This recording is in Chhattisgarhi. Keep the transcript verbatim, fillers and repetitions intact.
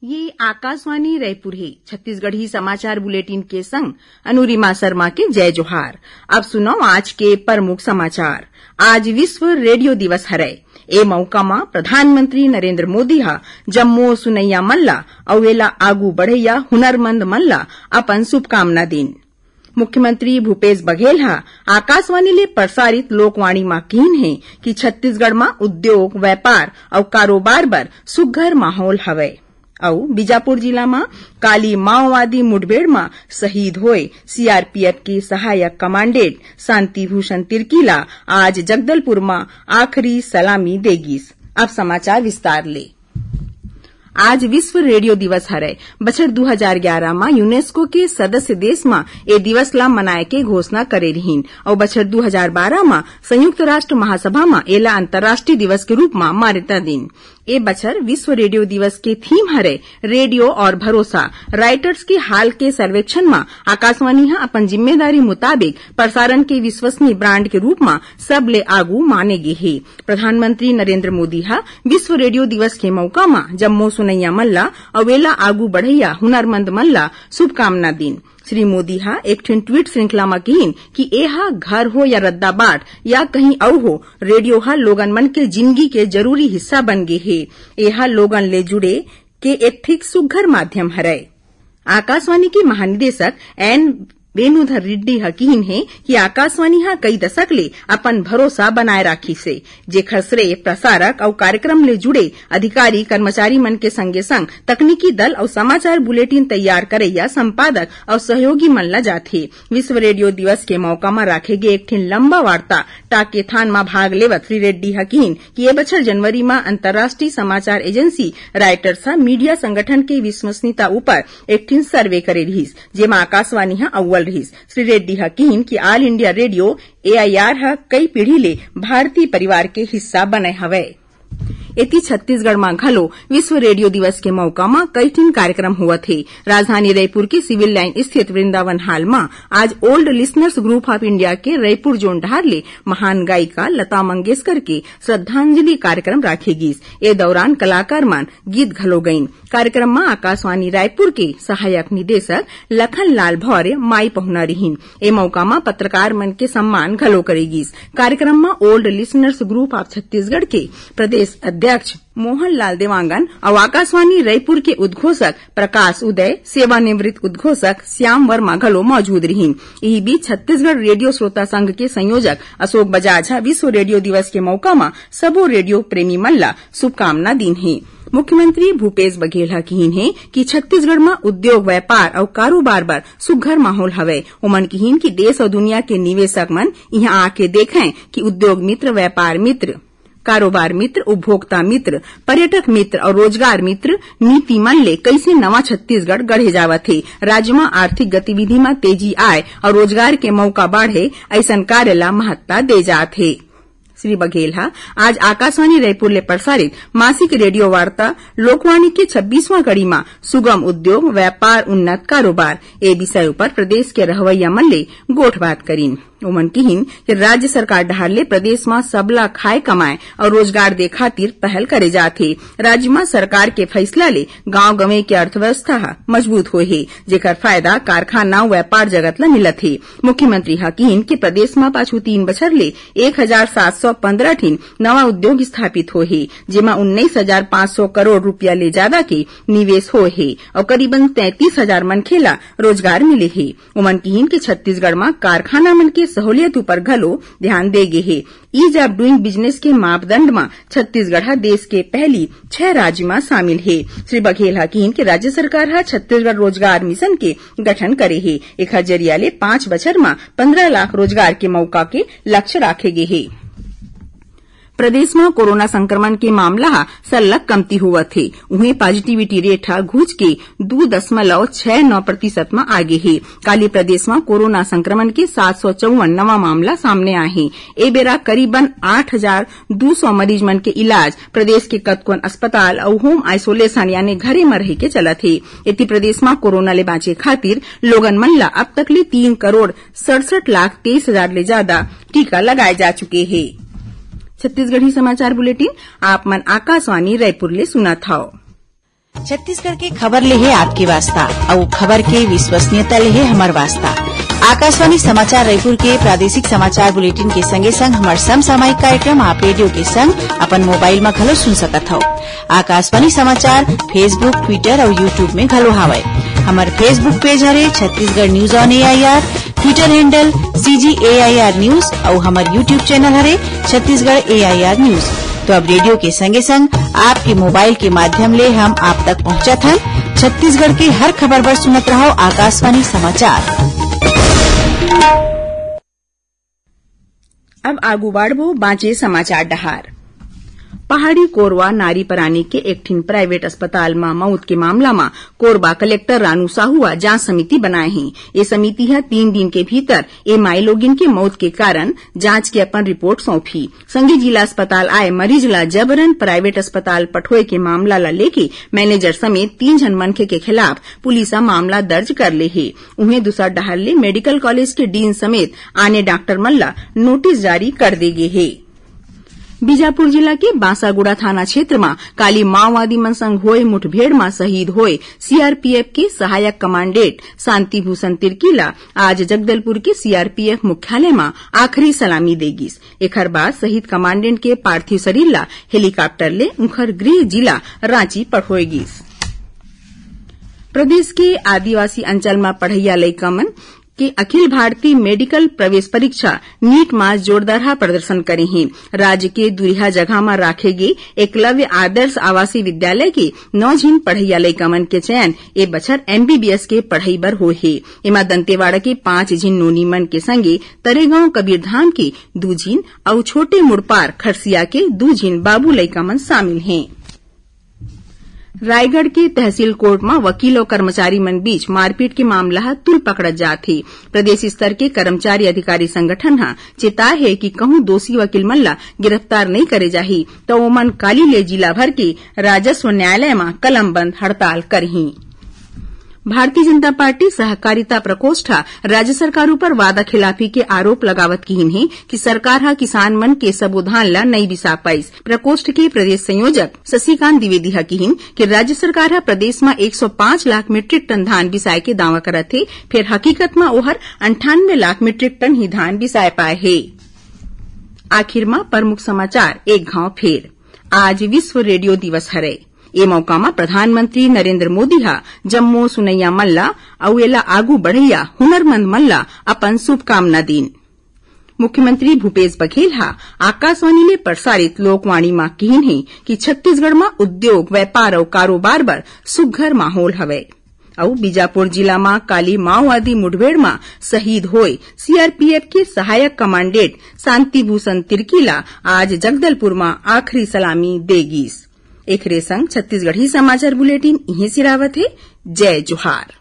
ये आकाशवाणी रायपुर हे। छत्तीसगढ़ी समाचार बुलेटिन के संग अनुरिमा शर्मा के जय जोहार। अब सुनव आज के प्रमुख समाचार। आज विश्व रेडियो दिवस हरय। ए मौका म प्रधानमंत्री नरेंद्र मोदी ह जम्मो सुनइया मन ला अउ एला आगू बढ़इया हुनरमंद मन ला अपन शुभकामना दीन। मुख्यमंत्री भूपेश बघेल ह आकाशवाणी ले प्रसारित लोकवाणी म किहीन हे कि छत्तीसगढ़ म उद्योग, व्यापार अउ कारोबार बर सुघ्घर माहौल हवय। अउ बीजापुर जिला म काली माओवादी मुठभेड़ म शहीद होए सीआरपीएफ के सहायक कमांडेंट शांति भूषण तिर्की ला आज जगदलपुर म आखिरी सलामी दे गिस। अब समाचार विस्तार ले। आज विश्व रेडियो दिवस हरय। बछर दू हजार ग्यारह म यूनेस्को के सदस्य देश म ए दिवस ला मनाए के घोषणा करे रिहीन अउ बछर दू हजार बारह म संयुक्त राष्ट्र महासभा म एला अंतर्राष्ट्रीय दिवस के रूप म मान्यता दीन। ए बछर विश्व रेडियो दिवस के थीम हरय रेडियो और भरोसा। रॉयटर्स के हाल के सर्वेक्षण म आकाशवाणी ह अपन जिम्मेदारी मुताबिक प्रसारण के विश्वसनीय ब्रांड के रूप म सबले आगू माने गे हे। प्रधानमंत्री नरेंद्र मोदी ह विश्व रेडियो दिवस के मौका म जम्मो सुनइया मन ला अउ एला आगू बढ़इया हुनरमंद मन ला शुभकामना दीन। श्री मोदी ह एक ठिन ट्वीट श्रृंखला म किहीन कि ए ह घर हो या रद्दा बाट या कहीं अउ हो, रेडियो ह लोगन मन के जिनगी के जरूरी हिस्सा बन गे हे। ए ह लोगन ले जुड़े के एक ठिक सुघ्घर माध्यम हरय। आकाशवाणी के महानिदेशक एन वेणुधर रेड्डी ह किहीन हे कि आकाशवाणी ह कई दशक ले अपन भरोसा बनाए राखिस हे, जेखर श्रेय प्रसारक अउ कार्यक्रम ले जुड़े अधिकारी, कर्मचारी मन के संगे संग तकनीकी दल अउ समाचार बुलेटिन तैयार करइया संपादक अउ सहयोगी मन ला जाथे। विश्व रेडियो दिवस के मौका म राखे गे एक ठिन लंबा वार्ता टॉकेथॉन म भाग लेवत श्री रेड्डी ह किहीन कि ए बछर जनवरी म अंतर्राष्ट्रीय समाचार एजेंसी रॉयटर्स ह मीडिया संगठन के विश्वसनीयता ऊपर एक ठिन सर्वे करे रिहीस, जेमा आकाशवाणी ह अव्वल रिहीस। श्री रेड्डी ह किहीन कि ऑल इंडिया रेडियो, एआईआर, ह कई पीढ़ी ले भारतीय परिवार के हिस्सा बने हवय। एती छत्तीसगढ़ म घलो विश्व रेडियो दिवस के मौका म कई ठिन कार्यक्रम होवत हे। राजधानी रायपुर के सिविल लाइन स्थित वृंदावन हॉल म आज old listeners group of India के रायपुर जोन डहार ले महान गायिका लता मंगेशकर के श्रद्धांजलि कार्यक्रम राखे गिस। ए दौरान कलाकार मन गीत घलो गइन। कार्यक्रम म आकाशवाणी रायपुर के सहायक निदेशक लखन लाल भौर्य माई पहुना रिहीन। ए मौका म पत्रकार मन के सम्मान घलो करे गिस। कार्यक्रम म old listeners group of Chhattisgarh के प्रदेश अध्यक्ष मोहन लाल देवांगन अउ आकाशवाणी रायपुर के उद्घोषक प्रकाश उदय, सेवानिवृत्त उद्घोषक श्याम वर्मा घलो मौजूद रिहीन। इही बीच छत्तीसगढ़ रेडियो श्रोता संघ के संयोजक अशोक बजाज ह विश्व रेडियो दिवस के मौका म सबो रेडियो प्रेमी मन ला शुभकामना दीन हे। मुख्यमंत्री भूपेश बघेल ह किहीन हे कि छत्तीसगढ़ म उद्योग, व्यापार अउ कारोबार बर सुघ्घर माहौल हवय। ओमन किहीन कि देश अउ दुनिया के निवेशक मन इहां आके देखंय कि उद्योग मित्र, व्यापार मित्र, कारोबार मित्र, उपभोक्ता मित्र, पर्यटक मित्र अउ रोजगार मित्र नीति मन ले कइसे नवा छत्तीसगढ़ गढ़े जावत हे। राज्य म आर्थिक गतिविधि म तेजी आय अउ रोजगार के मौका बाढ़े, अइसन कार्य ला महत्ता दे जात हे। श्री बघेल ह आज आकाशवाणी रायपुर ले प्रसारित मासिक रेडियो वार्ता लोकवाणी के छब्बीसवां कड़ी म सुगम उद्योग, व्यापार, उन्नत कारोबार ए विषय उपर प्रदेश के रहवइया मन ले गोठबात करिन। ओमन किहीन कि राज्य सरकार डहार ले प्रदेश म सबला खाए कमाए अउ रोजगार दे खातिर पहल करे जात हे। राज्य म सरकार के फैसला ले गांव गंवई के अर्थव्यवस्था ह मजबूत होए हे, जेकर फायदा कारखाना अउ व्यापार जगत ल मिलत हे। मुख्यमंत्री ह किहीन कि प्रदेश म पाछू तीन बछर ले एक हजार सात सौ पंद्रह ठिन नवा उद्योग स्थापित होए हे, जेमा उन्नीस हजार पाँच सौ करोड़ रुपया ले जादा के निवेश होए हे अउ करीबन तैंतीस हजार मनखे ला रोजगार मिले हे। ओमन किहीन कि छत्तीसगढ़ म कारखाना मन के सहूलियत उपर घलो ध्यान दे गे हे। ईज ऑफ डूइंग बिजनेस के मापदंड म छत्तीसगढ़ ह देश के पहली छह राज्य म शामिल हे। श्री बघेल ह किहीन कि राज्य सरकार ह छत्तीसगढ़ रोजगार मिशन के गठन करे हे। एखर जरिया ले पांच बछर म पंद्रह लाख रोजगार के मौका के लक्ष्य राखे गे हे। प्रदेश म कोरोना संक्रमण के मामला ह सरलग कमती होवत हे, उहें पॉजिटिविटी रेट ह घुच के दू दशमलव छह नौ प्रतिशत म आ गे हे। काली प्रदेश म कोरोना संक्रमण के सात सौ चौवन नवा मामला सामने आए हे। ए बेरा करीबन आठ हजार दू सौ मरीज मन के इलाज प्रदेश के कतकोन अस्पताल अउ होम आइसोलेशन यानी घरे म रहिके चलत हे। एती प्रदेश म कोरोना ले बांचे खातिर लोगन मन ल अब तक ले तीन करोड़ सड़सठ लाख तेईस हजार ले जादा टीका लगाए जा चुके हे। छत्तीसगढ़ी समाचार बुलेटिन आप मन आकाशवाणी रायपुर ले सुनत हव। छत्तीसगढ़ के खबर ले हे आपके वास्ता, अउ खबर के विश्वसनीयता ले हे हमर वास्ता। आकाशवाणी समाचार रायपुर के प्रादेशिक समाचार बुलेटिन के संगे संग हमर समसामयिक कार्यक्रम आप रेडियो के संग अपन मोबाइल म घलो सुन सकत हव। आकाशवाणी समाचार Facebook, Twitter अउ YouTube में घलो हावय। हमर Facebook पेज हरे Chhattisgarh news on AIR, Twitter handle CG AIR news अउ हमर YouTube चैनल हरे छत्तीसगढ़ एआईआर न्यूज। तो अब रेडियो के संगे संग आपके मोबाइल के माध्यम ले हम आप तक पहुंचत हन। छत्तीसगढ़ के हर खबर बर सुनत रहव आकाशवाणी समाचार। अब आगू बाढ़बो बांचे समाचार डहार। पहाड़ी कोरवा नारी परानी के एक ठिन प्राइवेट अस्पताल म मउत के मामला म कोरबा कलेक्टर रानू साहू ह जांच समिति बनाए हे। ए समिति ह तीन दिन के भीतर ए माईलोगिन के मउत के कारण जांच के अपन रिपोर्ट सौंपही। संगे जिला अस्पताल आए मरीज ला जबरन प्राइवेट अस्पताल पठोए के मामला ला लेके मैनेजर समेत तीन झन मनखे के खिलाफ पुलिस ह मामला दर्ज कर ले हे। उहें, दूसर डहार ले मेडिकल कॉलेज के डीन समेत आने डॉक्टर मन ला नोटिस जारी कर दे गे हे। बीजापुर जिला के बांसागुड़ा थाना क्षेत्र म काली माओवादी मन संग होए मुठभेड़ म शहीद होए सीआरपीएफ के सहायक कमांडेंट शांति भूषण तिर्की ला आज जगदलपुर के सीआरपीएफ मुख्यालय म आखिरी सलामी दे गिस। एखर बाद शहीद कमांडेंट के पार्थिव शरीर ला हेलीकॉप्टर ले उंखर गृह जिला रांची पठोए गिस। प्रदेश के आदिवासी अंचल म पढ़इया लइका मन के अखिल भारतीय मेडिकल प्रवेश परीक्षा नीट म जोरदारहा प्रदर्शन करे हे। राज्य के दुरिहा जगह म राखे गे एकलव्य आदर्श आवासीय विद्यालय के नौ झिन पढ़इया लइका मन के चयन ए बछर एमबीबीएस के पढ़ई बर होए हे। एमा दंतेवाड़ा के पांच झिन नोनी मन के संगे तरेगांव कबीरधाम के दू झिन अउ छोटे मुड़पार खरसिया के दू झिन बाबू लइका मन शामिल हें। रायगढ़ के तहसील कोर्ट म वकील अउ कर्मचारी मन बीच मारपीट के मामला ह तुल पकड़त जात हे। प्रदेश स्तर के कर्मचारी अधिकारी संगठन ह चेताय हे कि कहूं दोषी वकील मन ला गिरफ्तार नइ करे जाही, त ओमन काली ले जिला भर के राजस्व न्यायालय म कलमबंद हड़ताल करही। भारतीय जनता पार्टी सहकारिता प्रकोष्ठ ह राज्य सरकार ऊपर वादा खिलाफी के आरोप लगावत किहिन हे कि सरकार ह किसान मन के सबो धान ला नइ बिसा पाइस। प्रकोष्ठ के प्रदेश संयोजक शशिकांत द्विवेदी ह किहिन कि राज्य सरकार ह प्रदेश म एक सौ पाँच लाख मीट्रिक टन धान बिसाए के दावा करत हे, फेर हकीकत म ओहर अंठानवे लाख मीट्रिक टन ही धान बिसाए पाए हे। आखिर म प्रमुख समाचार एक घांव फेर। आज विश्व रेडियो दिवस हरय। ए मौका म प्रधानमंत्री नरेंद्र मोदी ह जम्मो सुनइया मन ला अउ एला आगू बढ़इया हुनरमंद मन ला अपन शुभकामना दीन। मुख्यमंत्री भूपेश बघेल ह आकाशवाणी ले प्रसारित लोकवाणी म किहिन हे कि छत्तीसगढ़ म उद्योग, व्यापार अउ कारोबार बर सुघ्घर माहौल हवय। अउ बीजापुर जिला म काली माओवादी मुठभेड़ म शहीद होए सीआरपीएफ के सहायक कमांडेंट शांति भूषण तिर्की ला आज जगदलपुर म आखिरी सलामी दे गीस। एखरे संग छत्तीसगढ़ी समाचार बुलेटिन इहें सिरावत हे। जय जोहार।